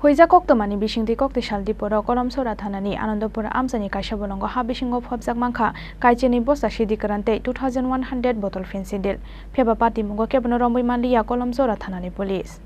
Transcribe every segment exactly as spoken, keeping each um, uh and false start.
Huijak koktwmani bisingtwi kokti sal diporo Kolomsora thanani Anandapur amchaini kaisa bolongo ha bisingo phobjak mankha kaichirni bosta sidi kwran tei two thousand one hundred bottle Phensedyl. Phiya ba patimungo kebono romwi manliya Kolomsora thanani police.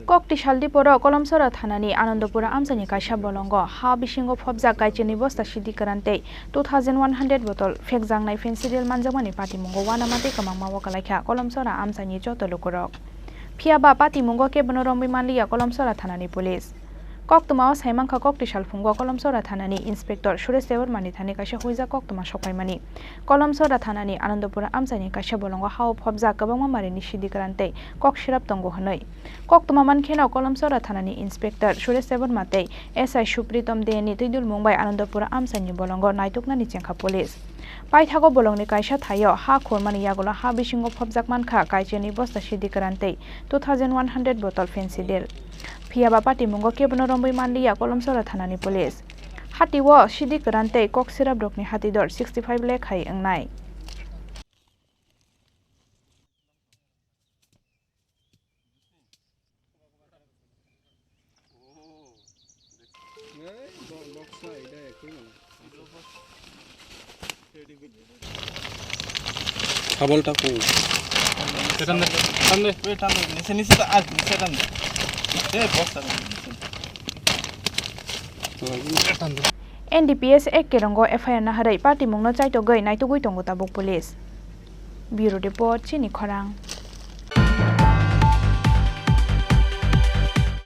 Kokti sal diporo Kolomsora thanani Anandapura amchaini kaisa bolongo ha bisingo phobjak kaichirni bosta sidi kwran tei two thousand one hundred bottle phekjaknai Phensedyl manjakmani patimungo uanama tei kwmangma o kwlaikha Kolomsora amchaini joto lukurok. Phiya ba patimungo kebono romwi manliya Kolomsora thanani police. Koktwma o saimankha kokti salphungo Kolomsora thanani Inspector Suresh Debbarmani thani kaisa huijak koktwma sokphaimani. Kolomsora thanani Anandapura amchaini kaisa bolongo ha o phobjak kwbangma marini sidi kwran tei kok sirap tongo hwnwi. Koktwma mankheno Kolomsora thanani Inspector Suresh Debbarma tei S I Supritom Deni twidulmung bai Anandapura amchaini bolongo naituknani chengkha police. Paithago bolongni kaisa thaio ha khormani yagulo ha bisingo phobjak mankha kaichirni bosta sidi kwran tei two thousand one hundred bottle Phensedyl. Phiya ba patimungo kebono romwi manliya Kolomsora thanani police. Hatio sidi kwran tei kok siraprokni hati dor sixty five lakh hai wngnai. Habol taku. Setan de. Tan de. Tan de. Nise, nise ta, ah, nise tan de. Eh, box tan de. N D P S ek kerongo F I R naharwi patimungno chaitogwi naitugwi tongo tabuk police. Bureau Report, Chini Khorang.